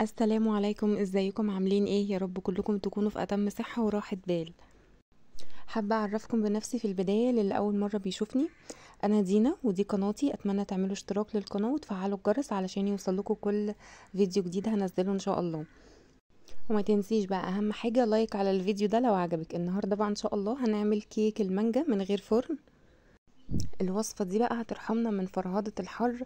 السلام عليكم، ازيكم؟ عاملين ايه؟ يا رب كلكم تكونوا في اتم صحة وراحة بال. حابة اعرفكم بنفسي في البداية للي اول مرة بيشوفني، انا دينا ودي قناتي. اتمنى تعملوا اشتراك للقناة وتفعلوا الجرس علشان يوصلكم كل فيديو جديد هنزله ان شاء الله. وما تنسيش بقى اهم حاجة like على الفيديو ده لو عجبك. النهاردة بقى ان شاء الله هنعمل كيك المانجا من غير فرن. الوصفة دي بقى هترحمنا من فرهدة الحر،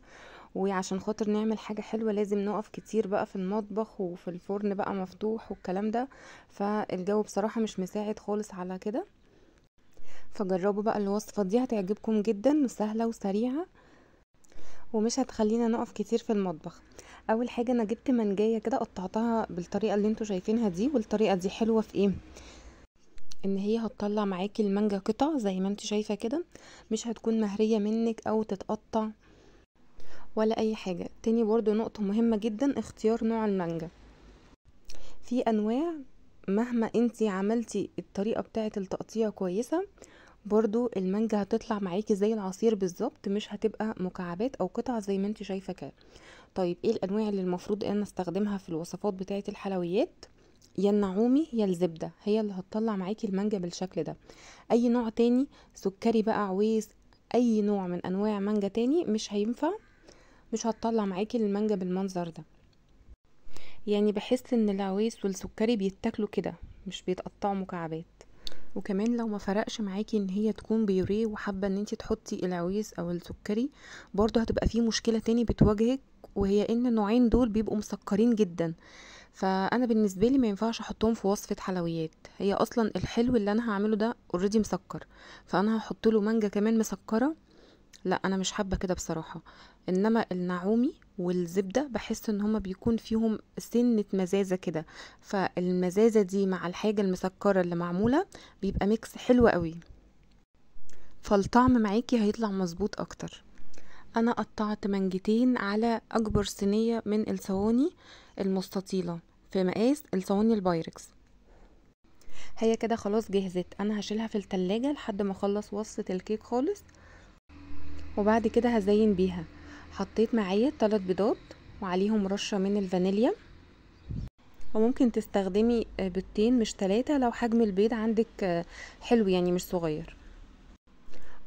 وعشان خاطر نعمل حاجة حلوة لازم نقف كتير بقى في المطبخ وفي الفرن بقى مفتوح والكلام ده، فالجو بصراحة مش مساعد خالص على كده. فجربوا بقى الوصفة دي هتعجبكم جدا، وسهلة وسريعة ومش هتخلينا نقف كتير في المطبخ. اول حاجة انا جبت منجاية كده قطعتها بالطريقة اللي انتوا شايفينها دي، والطريقة دي حلوة في ايه؟ ان هي هتطلع معاكي المانجا قطع زي ما انت شايفه كده، مش هتكون مهريه منك او تتقطع ولا اي حاجة. تاني برضو نقطة مهمة جدا، اختيار نوع المانجا. في انواع مهما انت عملتي الطريقة بتاعه التقطيع كويسة، برضو المانجا هتطلع معاكي زي العصير بالظبط، مش هتبقى مكعبات او قطع زي ما انت شايفه كده. طيب ايه الانواع اللي المفروض انا استخدمها في الوصفات بتاعه الحلويات؟ يا النعومي يا الزبدة، هي اللي هتطلع معاكي المانجا بالشكل ده. اي نوع تاني سكري بقى، عويس، اي نوع من انواع مانجا تاني مش هينفع، مش هتطلع معاكي المانجا بالمنظر ده. يعني بحس ان العويس والسكري بيتاكلوا كده، مش بيتقطعوا مكعبات. وكمان لو ما فرقش معاكي ان هي تكون بيوريه وحابة ان انت تحطي العويس او السكري، برضو هتبقى فيه مشكلة تاني بتواجهك، وهي ان النوعين دول بيبقوا مسكرين جدا. فانا بالنسبة لي ما ينفعش احطهم في وصفه حلويات، هي اصلا الحلو اللي انا هعمله ده already مسكر، فانا هحط له مانجا كمان مسكره، لا انا مش حابة كده بصراحة. انما النعومي والزبده بحس ان هما بيكون فيهم سنة مزازه كده، فالمزازه دي مع الحاجة المسكره اللي معمولة بيبقى mix حلو قوي، فالطعم معاكي هيطلع مظبوط اكتر. انا قطعت مانجتين على اكبر صينية من الصواني المستطيله في مقاس الصواني البايركس. هي كده خلاص جهزت، انا هشيلها في التلاجة لحد ما اخلص وصفه الكيك خالص، وبعد كده هزين بيها. حطيت معايا 3 بيضات وعليهم رشه من الفانيليا، وممكن تستخدمي بيضتين مش 3 لو حجم البيض عندك حلو يعني مش صغير،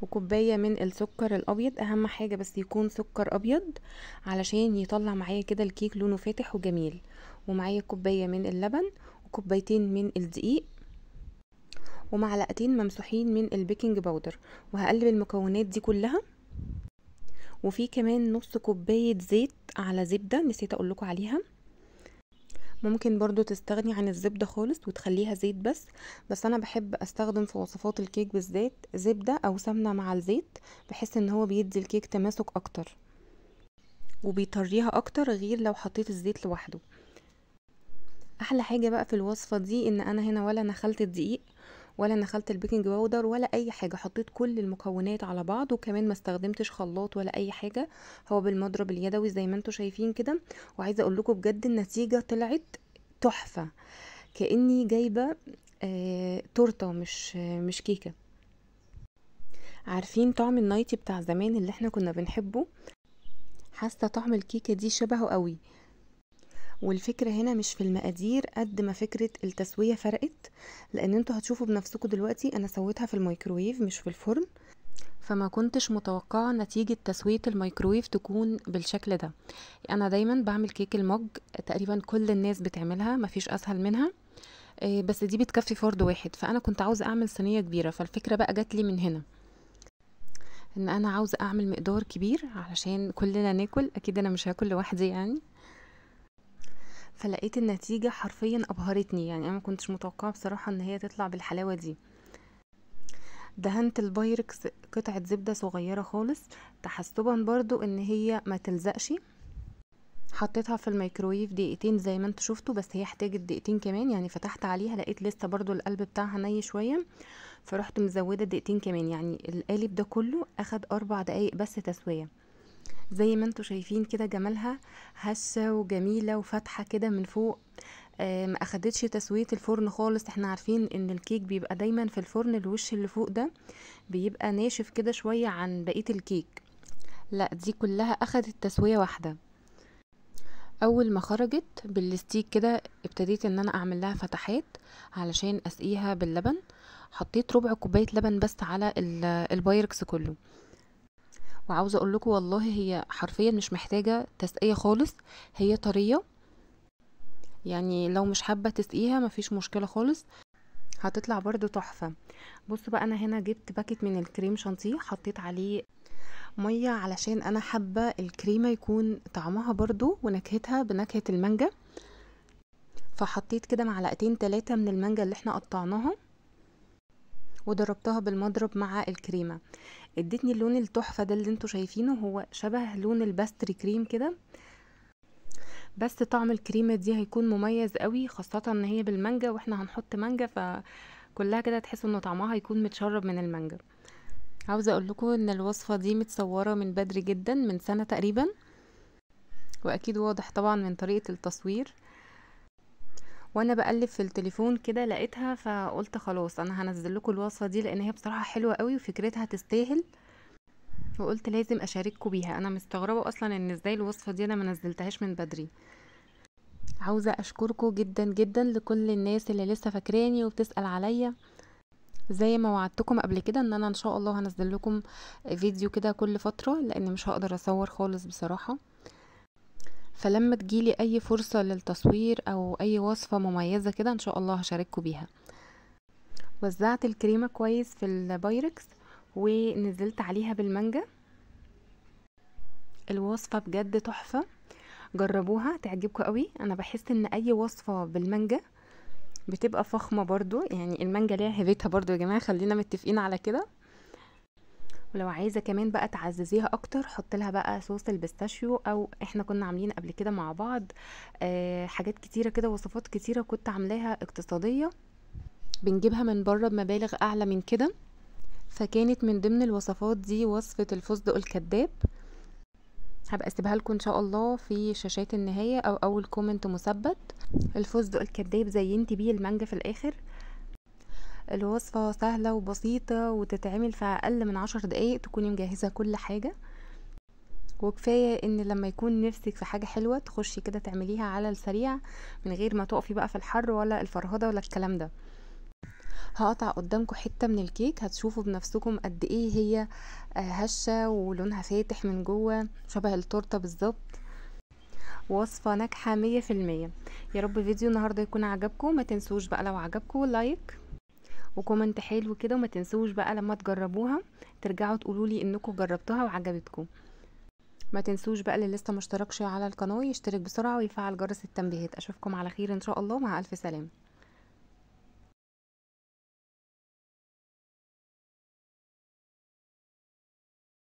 وكوبايه من السكر الابيض. اهم حاجة بس يكون سكر ابيض علشان يطلع معايا كده الكيك لونه فاتح وجميل. ومعايا كوباية من اللبن وكوبايتين من الدقيق ومعلقتين ممسوحين من ال baking powder، وهقلب المكونات دي كلها. وفي كمان نص كوباية زيت على زبدة نسيت اقول لكم عليها. ممكن برضو تستغني عن الزبدة خالص وتخليها زيت بس، بس انا بحب استخدم في وصفات الكيك بالذات زبدة او سمنة مع الزيت، بحس ان هو بيدي الكيك تماسك اكتر وبيطريها اكتر غير لو حطيت الزيت لوحده. احلى حاجة بقى في الوصفة دي ان انا هنا ولا نخلت الدقيق ولا نخلت ال baking powder ولا اي حاجة، حطيت كل المكونات على بعض، وكمان ما استخدمتش خلاط ولا اي حاجة، هو بالمضرب اليدوي زي ما انتم شايفين كده. وعايزه اقول لكم بجد النتيجة طلعت تحفة، كاني جايبه تورته مش كيكة. عارفين طعم النايتي بتاع زمان اللي احنا كنا بنحبه؟ حاسه طعم الكيكه دي شبهه قوي. والفكرة هنا مش في المقادير قد ما فكرة التسوية فرقت، لان انتوا هتشوفوا بنفسكم دلوقتي انا سويتها في الميكروويف مش في الفرن، فما كنتش متوقعة نتيجة تسوية الميكروويف تكون بالشكل ده. انا دايما بعمل كيك ال mug، تقريبا كل الناس بتعملها مفيش اسهل منها، بس دي بتكفي فرد واحد، فانا كنت عاوزة اعمل صينية كبيرة. فالفكرة بقى جات لي من هنا ان انا عاوزة اعمل مقدار كبير علشان كلنا ناكل، اكيد انا مش هاكل لوحدي يعني. فلقيت النتيجة حرفيا ابهرتني، يعني انا ما كنتش متوقعة بصراحة ان هي تطلع بالحلاوة دي. دهنت البايركس قطعة زبدة صغيرة خالص تحسبا برضو ان هي ما تلزقش. حطيتها في الميكروويف دقيقتين زي ما انتوا شفتوا، بس هي احتاجت دقيقتين كمان، يعني فتحت عليها لقيت لسه برضو القلب بتاعها ني شوية، فرحت مزودة دقيقتين كمان. يعني القالب ده كله اخد 4 دقايق بس تسوية. زي ما انتوا شايفين كده جمالها هشة وجميلة وفاتحة كده من فوق، ما اخدتش تسوية الفرن خالص. احنا عارفين ان الكيك بيبقى دايما في الفرن الوش اللي فوق ده بيبقى ناشف كده شوية عن بقية الكيك، لا دي كلها اخدت تسوية واحدة. اول ما خرجت بال stick كده ابتديت ان انا اعمل لها فتحات علشان اسقيها باللبن. حطيت ربع كوباية لبن بس على البايركس كله. وعاوزه اقول لكم والله هي حرفيا مش محتاجه تسقيه خالص، هي طرية، يعني لو مش حابة تسقيها مفيش مشكلة خالص، هتطلع برضو تحفة. بصوا بقى، انا هنا جبت packet من الكريم شانتيه، حطيت عليه مية علشان انا حابة الكريمة يكون طعمها برضو ونكهتها بنكهه المانجا، فحطيت كده معلقتين 3 من المانجا اللي احنا قطعناها وضربتها بالمضرب مع الكريمة. ادتني اللون التحفة ده اللي انتوا شايفينه، هو شبه لون ال pastry cream كده، بس طعم الكريمة دي هيكون مميز قوي، خاصة ان هي بالمانجا واحنا هنحط مانجا، فكلها كده تحسوا ان طعمها هيكون متشرب من المانجا. عاوزه اقول لكم ان الوصفة دي متصورة من بدري جدا، من سنة تقريبا، واكيد واضح طبعا من طريقه التصوير. وانا بقلب في التليفون كده لقيتها، فقلت خلاص انا هنزل لكم الوصفة دي لان هي بصراحة حلوة قوي وفكرتها تستاهل، وقلت لازم اشارككم بيها. انا مستغربه اصلا ان ازاي الوصفة دي انا ما نزلتهاش من بدري. عاوزه اشكركم جدا جدا لكل الناس اللي لسه فاكراني وبتسال عليا. زي ما وعدتكم قبل كده ان انا ان شاء الله هنزل لكم فيديو كده كل فترة، لان مش هقدر اصور خالص بصراحة. فلما تجيلي اي فرصة للتصوير او اي وصفه مميزة كده ان شاء الله هشارككم بيها. وزعت الكريمة كويس في البايركس ونزلت عليها بالمانجا. الوصفة بجد تحفة، جربوها تعجبكم قوي. انا بحس ان اي وصفه بالمانجا بتبقى فخمة برضو، يعني المانجا ليها هيبتها برضو يا جماعة، خلينا متفقين على كده. ولو عايزه كمان بقى تعززيها اكتر، حط لها بقى صوص ال pistachio، او احنا كنا عاملين قبل كده مع بعض حاجات كتيرة كده، وصفات كتيرة كنت عاملاها اقتصادية بنجيبها من بره بمبالغ اعلى من كده، فكانت من ضمن الوصفات دي وصفه الفستق الكذاب. هبقى اسيبها لكم ان شاء الله في شاشات النهاية او اول comment مثبت. الفستق الكذاب زينتي بيه المانجا في الاخر. الوصفة سهلة وبسيطة وتتعمل في اقل من 10 دقايق، تكوني مجهزة كل حاجة، وكفاية ان لما يكون نفسك في حاجة حلوة تخشي كده تعمليها على السريع من غير ما تقفي بقى في الحر ولا الفرهده ولا الكلام ده. هقطع قدامكم حتة من الكيك، هتشوفوا بنفسكم قد ايه هي هشه ولونها فاتح من جوه شبه التورتة بالظبط. وصفه ناجحة 100%. يا رب فيديو النهارده يكون عجبكم. ما تنسوش بقى لو عجبكم like و comment حلو كده، وما تنسوش بقى لما تجربوها ترجعوا تقولوا لي انكم جربتوها وعجبتكم. ما تنسوش بقى اللي لسه مشتركش على القناة يشترك بسرعة ويفعل جرس التنبيهات. اشوفكم على خير ان شاء الله، مع الف سلامه.